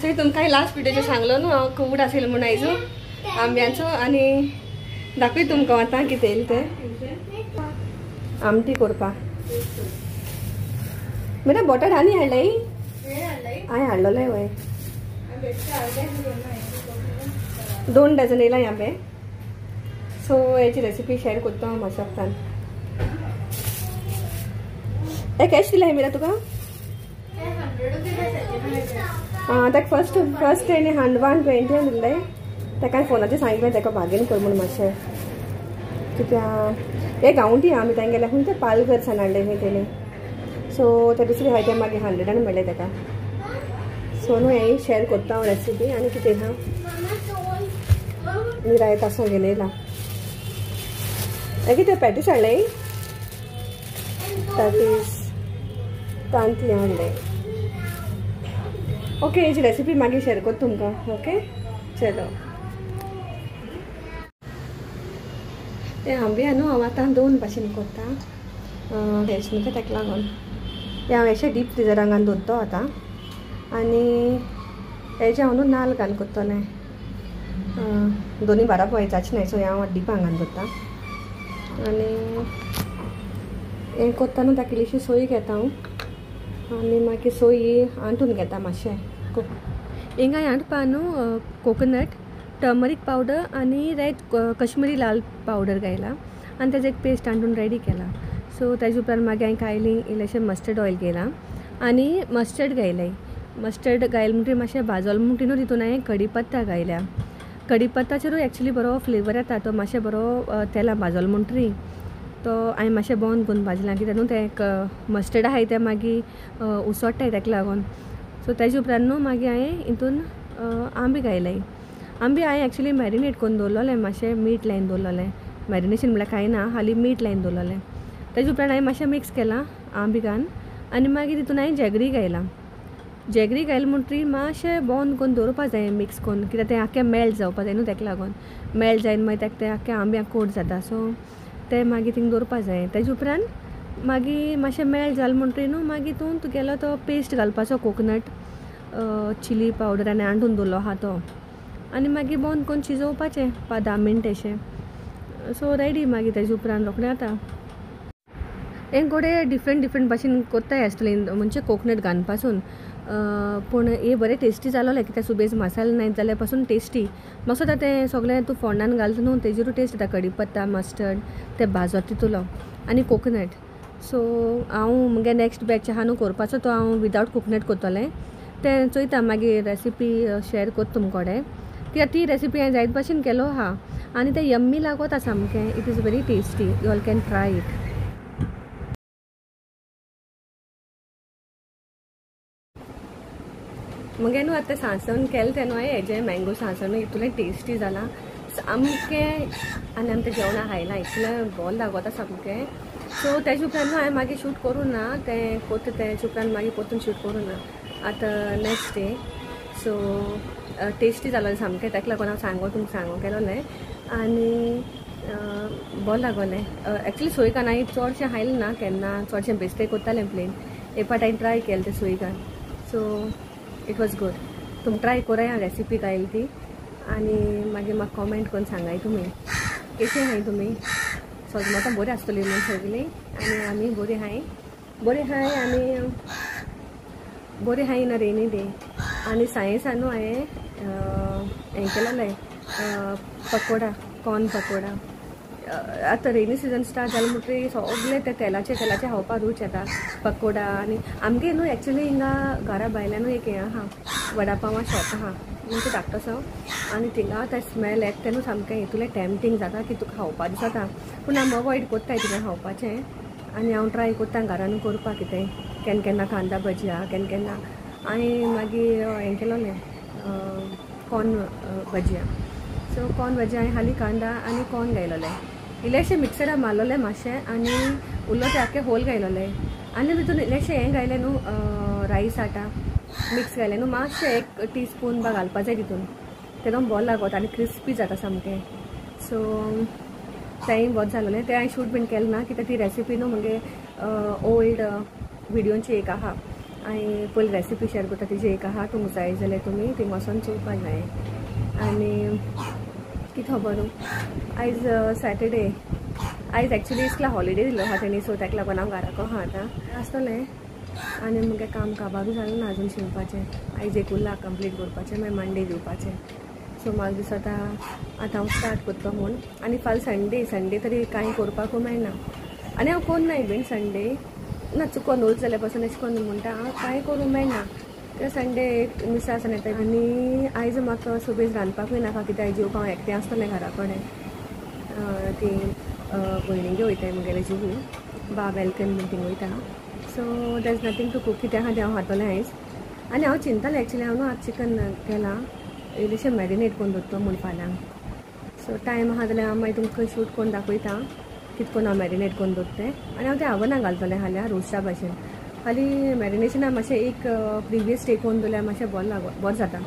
So तुमकां last व्हिडियोचेर सांगलो न्हू हांव कोवीड आशिल्लो म्हूण आयजो आंब्यांचो आनी दाखय तुमकां आतां कितें येयलें तें आमटी करपाक. मेरा बटाट आनी हाडलाय? हांवें हाडलोले वय 2 डझन येयला आंबे. सो हेची रेसिपी शेअर करता हांव म्हाज्या सोगतान. ए कॅश दिलाय मेरा तुका? आं ताका फर्स्ट फर्स्ट तेणी 120 दिल्ले. ताका फोनाचेर सांगलें ताका बागेन कर म्हूण मातशें कित्याक हे गांवठी आमी तांगेले खंय ते पालघर सान हाडले खंय तेणी. सो ते दुसरे आहा ते मागीर 100 मेळ्ळे ताका. सो न्हू हें शेअर करता हांव रेसिपी. आनी कितें आहा मिराय तासो घेवन येयला. हें कितें पॅटीस हाडले? पॅटीस तांती हाडले. ओके हेची रेसिपी मागीर शेअर करता तुमकां. ओके चलो. ते आंबे न्हू हांव आतां 2 भाशेन करता हेच न्हू तेका लागून हे हांव अशें डीप फ्रिजरान घालून दवरतो आतां. आनी हेजे हांव न्हू नाल्ल घालून करतलें. दोनी बाराबर जाचें न्हय. सो हें हांव डिपां घालून दवरता. आनी हें करता न्हू ताका इल्लीशी सोय घेता हांव आनी मागीर सोय आंटून घेता मातशें. हिंगा हांटपा न्हू कोकोनट टर्मरीक पावडर आनी रेड कश्मीरी लाल पावडर घायला आनी तेजें एक पेस्ट हाडून रेडी केला. सो तेजे उपरांत मागीर हांवें कायली इल्लेशें मस्टर्ड ऑयल घेयलां आनी मस्टर्ड घायलें. मस्टर्ड घायलें म्हणटकीर मातशें भाजोलें म्हणटकीर न्हू तितून हांवें कडीपत्ता घायल्या. कडीपत्ताचेरूय एक्चुली बरो फ्लेवर येता. तो मातशें बरो तेलां भाजलो म्हणटकीर तो हांवें मातशें बंद करून भाजलां कित्याक न्हू तें मस्टर्ड आहाय तें मागीर उसोडटाय तेका लागून. सो तेजे उपरांत न्हू मागीर हांवें हितून आंबे घायले. आंबे हांवें एक्चुली मॅरिनेट करून दवरलोलें मातशें मीठ लायन दवरलोलें. मॅरिनेशन म्हणल्यार कांय ना, हाली मीठ लायन दवरलोलें. तेजे उपरांत हांवें मातशें मिक्स केलां आंबे घालून आनी मागीर तितून हांवें जॅगरी घायला. जॅगरी घायलें म्हणटकीर मातशें बंद करून दवरपा जाय मिक्स करून कित्याक तें आख्खें मेल्ट जावपा जाय न्हू तेका लागून. मेल्ट जायन मागीर तेका तें आख्खें आंब्याक कोट जाता. सो तें मागीर थिंग दवरपा जाय. तेजे उपरांत मागीर मातशें मेल्ट जालें म्हणटकीर न्हू मागीर तूं तुगेलो तो पेस्ट घालपाचो कोकोनट चिली पावडर आनी आंटून दवरलो आहा तो आनी मागीर बंद करून शिजोवपाचें 5-10 मिनट अशें. सो रेडी मागीर तेजे उपरांत रोखडें जाता. हें गोडे डिफरंट डिफरंट भाशेन कोत्ताय आसतलें म्हणजे कोकोनट घालून पासून पूण हे बरें टेस्टी जालोलें कित्याक सुबेज मसालो नायत जाल्यार पासून टेस्टी मातसो आतां तें सगळें तूं फोंडान घालता न्हू तेजेरूय टेस्ट येता. कडीपत्ता मस्टर्ड तें भाजत तितूलो आनी कोकोनट. सो हांव मुगे नेक्स्ट बॅच आहा न्हू करपाचो तो हांव विदावट कोकोनट करतलें. तें चोयता मागीर रेसिपी शेअर करता तुमचे कडेन कित्याक ती रेसिपी हांवें जायत भाशेन केलो आहा आनी तें यम्मी लागता सामकें. It is very tasty, you all can try it. मगे न्हू आतां सांसण केलें तें न्हू हेजें मँगो सांसण इतलें टेस्टी जालां सामकें. आनी आमी तें जेवणां खायलां इतलें बरें लागता सामकें. सो तेजे उपरांत न्हू हांवें मागीर शूट करूं ना तें कोत्ता तेजे उपरांत मागीर परतून शूट करूं ना आतां नेक्स्ट डे. सो टेस्टी जालो सामकें ताका लागून हांव सांगो तुमकां सांगो केलोलें आनी बरें लागोलें. एक्चुली सोय घालून हांवें चडशें खायलें ना केन्ना, चडशें बेश्टें करतालें प्लेन. एक फावट हांवें ट्राय केलें तें सोय घालून. So it was good. तुमी ट्राय कराय रेसिपी घायली ती आनी मागीर म्हाका कॉमेंट करून सांगाय तुमी कशें आहाय तुमी. सजमतां बरीं आसतली म्हूण सगळीं आनी आमी बरीं आहाय बरीं आहाय आनी बरीं आहाय इन अ रेनी डे. आनी सायेंसा न्हू हांवें हें केलोलें पकोडा, कॉर्न पकोडा. आतां रेनी सिजन स्टार्ट जालें म्हणटकीर सगळें ते तेलाचे तेलाचे खावपाक रूच येता पकोडा. आनी आमगे न्हू एक्चुली हिंगा घरा भायल्यान न्हू एक हें आहा वडा पावा शॉप आहा म्हणजे धाकटोसो आनी थिंगा तें स्मेल येता तें न्हू सामकें हितूलें टेम्पटींग जाता की तुका खावपा दिसता. पूण आमी अवॉयड कोत्ताय थिंगा खावपाचें आनी हांव ट्राय कोत्ता घरान करपाक कितें केन्ना केन्ना कांदा भजिया केन्ना केन्ना. आनी मागीर हें केलोलें कॉर्न भजिया. सो कॉर्न भजिया हांवें हाली कांदा आनी कॉर्न घायलोलें इल्लेशें मिक्सरार मारलोलें मातशें आनी उरलो तें आख्खें होल घायलोलें आनी तितून इल्लेशें हें घायलें न्हू रायस आटा मिक्स घायलें न्हू मातशें 1 टीस्पून बा घालपा जाय तितून तेदोन बरें लागता आनी क्रिस्पी जाता सामकें. सो तेंय बरें जालोलें. तें हांवें शूट बीन केलें ना कित्याक ती रेसिपी न्हू मुगे ओल्ड विडियोंची एक आहा हांवें पयली रेसिपी शेअर करता तिजी एक आहा, तुमकां जाय जाल्यार तुमी थिंग वचोन चोवपा जाय. आनी कितें खबर आयज सॅटर्डे, आयज एक्चुली इस्कला हॉलिडे दिलो आहा तेणी, सो ताका लागून हांव घराको आहा आतां आसतलें. आनी मुगे काम काबारूय जालें ना अजून शिंवपाचें, आयज एक उरला कंप्लीट करपाचें, मागीर मंडे दिवपाचें. सो म्हाका दिसता आतां हांव स्टार्ट करता म्हूण. आनी फाल्यां संडे, संडे तरी कांय करपाकूय मेळना. आनी हांव कोन्नाय बीन संडे ना चुकोन उरत जाल्यार पासून अशें करून म्हणटा हांव कांय करूंक मेळना कित्याक संडे एक मिसा आसा येता. आनी आयज म्हाका सुबेज रांदपाकूय नाका कित्याक आयज जेवपाक हांव एकटें आसतलें घरा कडेन. ती भयणीगे वयताय मुगेलें जिवू बाब एल्कन बीन थिंग वयता. So there is nothing to cook, कितें आहा तें हांव खातलें आयज. आनी हांव चिंततालें एक्चुली हांव न्हू आतां चिकन केलां इल्लेशें मॅरिनेट करून दवरता म्हूण फाल्यां. सो टायम आहा जाल्यार हांव मागीर तुमकां शूट करून दाखयता कितें करून हांव मॅरिनेट करून दवरता तें. आनी हांव तें आवना घालतलें फाल्यां रोस्टा भाशेन. खाली मॅरिनेशना मातशें एक प्रिवियस डे करून दवरल्यार मातशें बरें लागो बरें जाता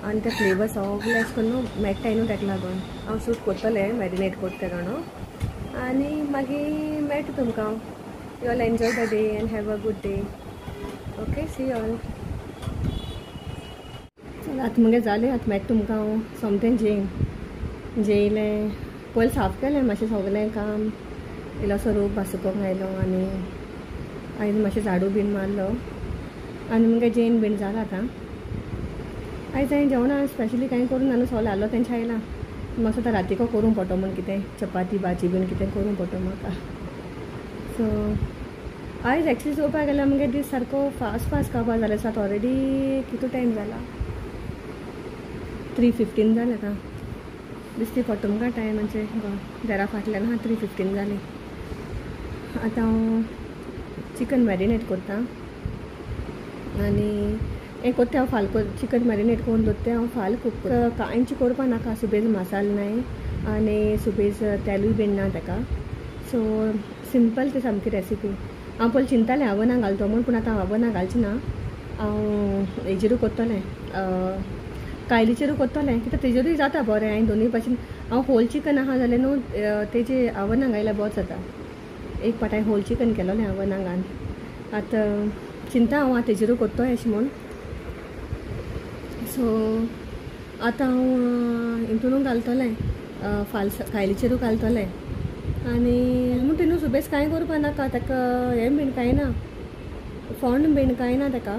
आनी ते फ्लेवर सगळे अशें करून न्हू मेळटाय न्हू ताका लागून हांव शूट करतलें मॅरिनेट करता तें. आनी मागीर मेळटा तुमकां. You all enjoy the day and have a good day. Okay, see you all. चल आतां मुगे जालें, आतां मेळटा तुमकां हांव सोमतें जेयन. जेयलें पयलीं साफ केलें मातशें सगळें काम, इल्लोसो रोप भासूंक आयलो आनी आयज मातशें झाडू बीन मारलो आनी मुगे जेयन बीन जालां आतां. आयज हांवें जेवणां स्पेशली कांय करूंक ना न्हू, सगळें आसलो तेंचे आयलां. म्हाका आतां रातीको करूंक पडटलो म्हूण कितें चपाती भाजी बीन कितें करूंक पडटलो म्हाका. सो आयज एक्चुली चोवपाक गेल्यार मुगे दीस सारको फास्ट फास्ट काबार जालें. सो आतां ऑलरेडी कितू टायम जाला, 3:15 जालें आतां. दिसती पडटा तुमकां टायम म्हणजे घरा फाटल्यान आहा 3:15 जाली. आतां हांव चिकन मॅरिनेट करता आनी हें करता हांव फाल चिकन मॅरिनेट करून दवरता हांव फाल खूब कांयच करपा नाका, सुबेज मसालो नाय आनी सुबेज तेलूय बीन ना ताका. सो सिंपल ती सामकी रेसिपी. हांव पयलीं चिंततालें आवना घालतो म्हूण, पूण आतां हांव आवना घालचें ना, हांव हेजेरूय करतलें कायलीचेरूय करतलें कित्याक तेजेरूय जाता बरें. आनी दोनूय भाशेन हांव होल चिकन आहा जाल्यार न्हू तेजे आवना घायल्यार बरें जाता. एक पाट हांवें होल चिकन केलोलें आवना घालून. आतां चिंता हांव आतां तेजेरूय करतो अशें म्हूण. सो आतां हांव हितूनू घालतलें फाल कायलीचेरूय घालतलें. आनी म्हूण न्हू सुबेज कांय करपा नाका ताका, हें बीन कांय ना, फोंड बीन कांय ना ताका,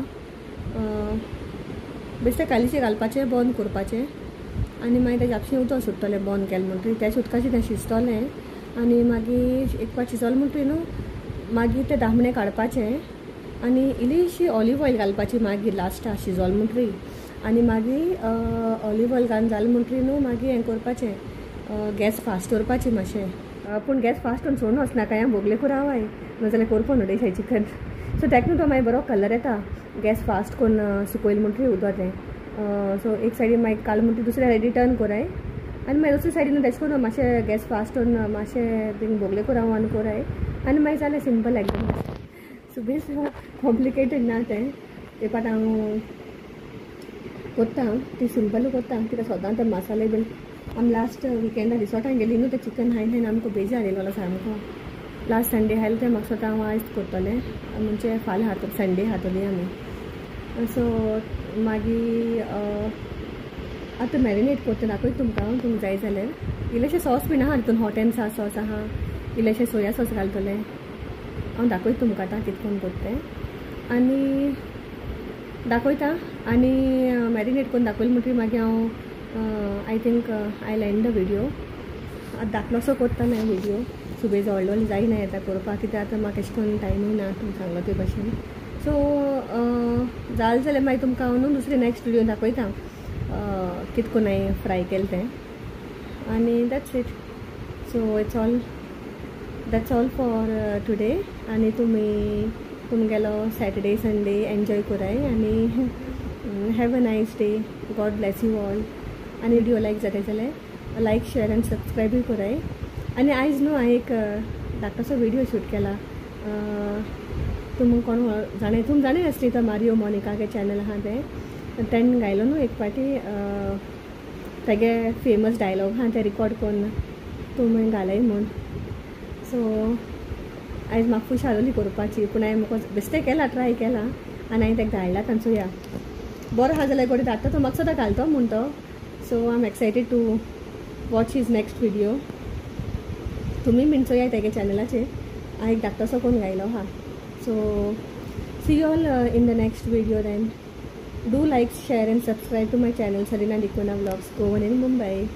बेश्टें कायलीचेर घालपाचें बंद करपाचें आनी मागीर तेजें आपशीं उदक सुट्टलें बंद केलें म्हणटकीर त्याच उदकाचें तें शिजतलें. आनी मागीर एक पाट शिजोलें म्हणटकीर न्हू मागीर तें दामणें काडपाचें आनी इल्लीशी ऑलिव ऑयल घालपाची मागीर लास्टाक शिजोलें म्हणटकीर. आनी मागीर ऑलिव ऑयल घालून जालें म्हणटकीर न्हू मागीर हें करपाचें गॅस फास्ट दवरपाची मातशें, पूण गॅस फास्ट करून सोडून वचनाका, हांवें भोगले कुरावाय नाजाल्यार करपा न्हू देशाय चिकन. सो ताका न्हू तो मागीर बरो कलर येता गॅस फास्ट करून सुकयलें म्हणटकीर उदक तें. सो एक सायडीन मागीर काल म्हणटकीर दुसऱ्या सायडीन टर्न कोराय आनी मागीर दुसऱ्या सायडीन तेश करून मातशें गॅस फास्ट करून मातशें थिंग भोगले कुरावान कोराय आनी मागीर जालें सिंपल एकदम. सुबेज कॉम्प्लिकेटेड ना तें, ते पाट हांव कोत्ता ती सिंपलू कोत्ता कित्याक सदां ते मसाले बीन. आमी लास्ट विकेंडा रिसॉर्टान गेली न्हू तें चिकन हायन हायन आमकां बेजार येयलो सामको. लास्ट संडे हायलें तें म्हाका दिसता हांव आयज करतलें, म्हणजे फाल्यां हात संडे हातली आमी. सो मागीर आतां मॅरिनेट करता दाखयता तुमकां, तुमकां जाय जाल्यार. इल्लेशें सॉस बीन आहा तितून, हॉट एंड सार सॉस आहा, इल्लेशें सोया सॉस घालतलें हांव दाखयता तुमकां आतां कितें करून करता तें आनी दाखयता. आनी मॅरिनेट करून दाखयलें म्हणटकीर मागीर हांव I think I end the video. आतां धाकलोसो करतलें विडियो, सुबेज व्हडलो व्हडलो जायना येता करपाक कित्याक आतां म्हाका अशें करून टायमूय ना तुमकां सांगलो ते भाशेन. सो जालें जाल्यार मागीर तुमकां हांव न्हू दुसरे नेक्स्ट विडियो दाखयता कितें करून हांवें फ्राय केलें तें. आनी that's it. So it's all, that's all for today. आनी तुमी तुमगेलो सॅटर्डे संडे एन्जॉय कराय आनी have a nice day. God bless you all. आनी विडियो लायक जाता जाल्यार लायक शेअर आनी सबस्क्रायबूय कराय. आनी आयज न्हू हांवें एक धाकटोसो विडियो शूट केला, तुमकां कोण जाणा, तुमी जाणाय आसतली तो मारियो मोनिका चॅनल आहा तें, तेणें गायलो न्हू एक पाटी तेगे फेमस डायलॉग आहा ते रिकॉर्ड करून तुमी घालाय म्हूण. सो आयज म्हाका खूश आसली करपाची, पूण हांवें म्हाका बेश्टें केलां, ट्राय केलां. आनी हांवें ताका धाडला तांचो या बरो आहा जाल्यार गोडे धाडटा तो म्हाका सदां घालतो म्हूण तो. So I am excited to watch his next video. तुमी बीन चोयाय तेगे चॅनलाचेर हांवें एक धाकटोसो कोण घायलो आहा. So see you all in the next video then. Do like, share and subscribe to my channel Salina D'Cunha vlogs Goan in Mumbai.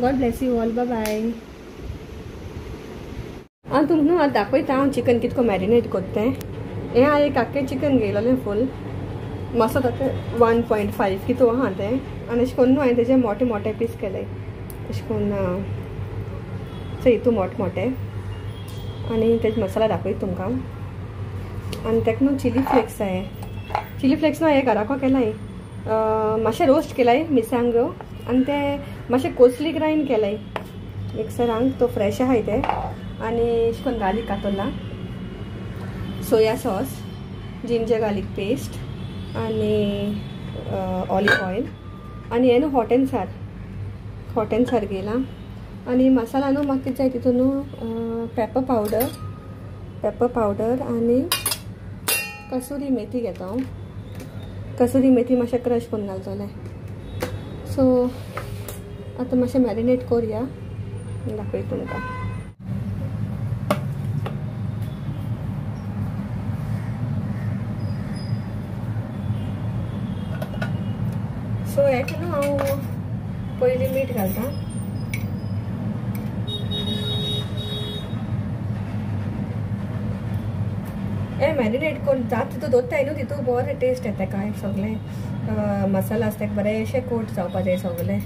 God bless you all. Bye bye. हांव तुमकां न्हू आतां दाखयता हांव चिकन कितको मॅरिनेट करता तें. हें हांवें एक आख्खें चिकन घेयलेलें फूल मातसो ताका 1.5 कितू आहा तें. आनी अशें करून न्हू हांवें तेजे मोटे मोटे पीस केले अशें करून चोय हितू मोटे मोटे. आनी तेजे मसाला दाखयता तुमकां. आनी ताका न्हू चिली फ्लेक्स आहे. चिली फ्लेक्स न्हू हांवें घराको केलाय मातशें रोस्ट केलाय मिरसांग्यो आनी ते मातशें कोसली ग्रायंड केलाय मिक्सरांक तो फ्रेश आहाय ते. आनी अशें करून गार्लीक कातरला, soya sauce, ginger garlic paste आनी ऑलिव ऑयल. आनी हें न्हू hot and sour, hot and sour घेयला. आनी मसाला न्हू म्हाका कितें जाय तितून न्हू पेपर पावडर, पेपर पावडर आनी कसुरी मेथी घेता हांव. कसुरी मेथी मातशें क्रश करून घालतलें. सो आतां मातशें मॅरिनेट करुया दाखयता तुमकां. सो हेका न्हू हांव पयलीं मीठ घालता. हें मॅरिनेट करून जाता तितू दवरताय न्हू तितू बरें टेस्ट येता काय सगळें मसाला आसता ताका बरें अशें कोट जावपा जाय सगळें.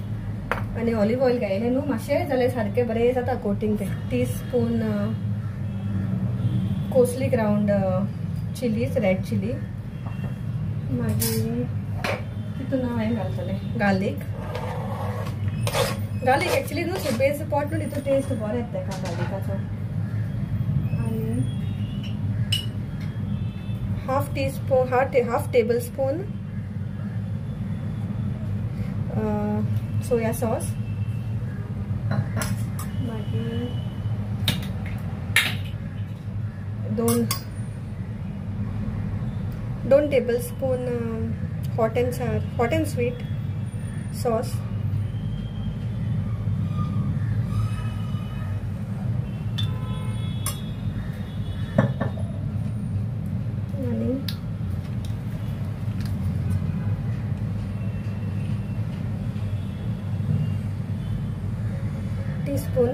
आनी ऑलिव ऑयल घायलें न्हू मातशें जाल्यार सारकें बरें जाता कोटींग तें. Teaspoon coarsely ground chillies, red chilli. मागीर तितून हांव हें घालतलें गार्लीक. गार्लीक एक्चुली न्हू सुबेज पोट न्हू तितू टेस्ट बरो येता तेका गार्लिकाचो. आनी half teaspoon, half tablespoon soya sauce. मागीर दोन tablespoon hot and sour, hot and sweet sauce. आनी teaspoon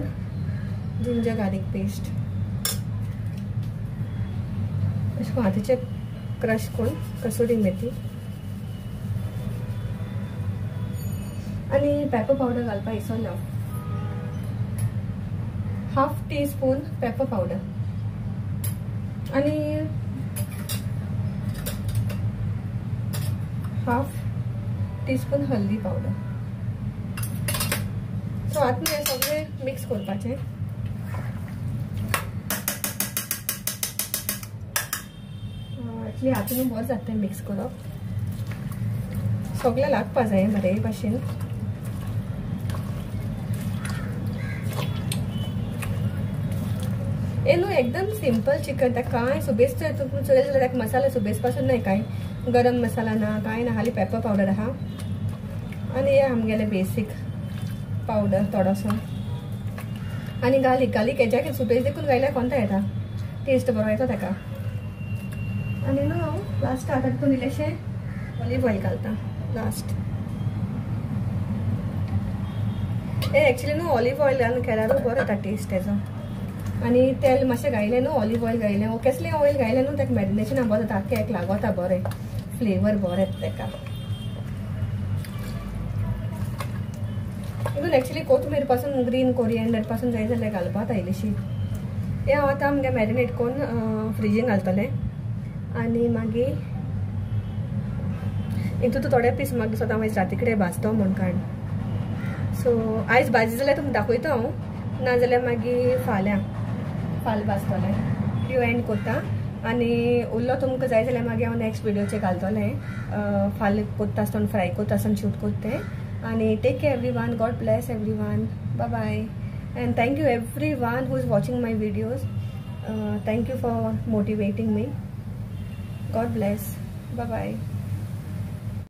ginger garlic paste. अशें करून हातीचें क्रश करून कसुरी मेथी आनी पेपर पावडर घालपा विसरलें हांव. हाफ टीस्पून पेपर पावडर आनी हाफ टीस्पून हल्दी पावडर. सो आतां हें सगळें मिक्स करपाचें. एक्चुली आतां न्हू बरें जाता तें मिक्स करप. सगळें लागपा जाय बरे भाशेन. हें न्हू एकदम सिंपल चिकन, ताका कांय सुबेज चोयलें जाल्यार ताका मसाला सुबेज पासून नाय, कांय गरम मसाला ना कांय ना, हाली पेपर पावडर आहा आनी हें आमगेलें बेसीक पावडर थोडोसो. आनी गार्लीक, गार्लीक हेज्याक सुबेज देखून घायल्यार कोणता येता टेस्ट बरो येता ताका. आनी न्हू हांव लास्ट आतां तितून इल्लेशें ऑलिव ऑयल घालता लास्ट. हें एक्चुली न्हू ऑलिव ऑयल घालून केल्यार बरो येता टेस्ट तेजो. आनी तेल मातशें घायलें न्हू, ऑलिव ऑयल घायलें वो कसलें ऑयल घायलें न्हू ताका मॅरिनेशना बरें जाता, आख्खें एक लागता बरें, फ्लेवर बरें येता ताका. इवन एक्चुली कोथमीर पासून ग्रीन कोरिएंडर पासून जाय जाल्यार घालपाक जाता इल्लीशी. हें हांव आतां आमगे मॅरिनेट करून फ्रिजीन घालतलें. आनी मागीर हितून थोडे पीस म्हाका दिसता हांव आयज राती कडेन भाजतो म्हूण काड. सो आयज भाजी जाल्यार तुमकां दाखयता हांव, ना जाल्यार मागीर फाल्यां फाल्यां भाजतलें. व्हिडियो एंड करता आनी उरलो तुमकां जाय जाल्यार मागीर हांव नेक्स्ट व्हिडियोचेर घालतलें. फाल्यां कोत्ता आसतना फ्राय कोत्ता आसतना शूट कोत्ता तें. आनी take care everyone, God bless everyone, bye bye and thank you everyone who is watching my videos. Thank you for motivating me. God bless. Bye.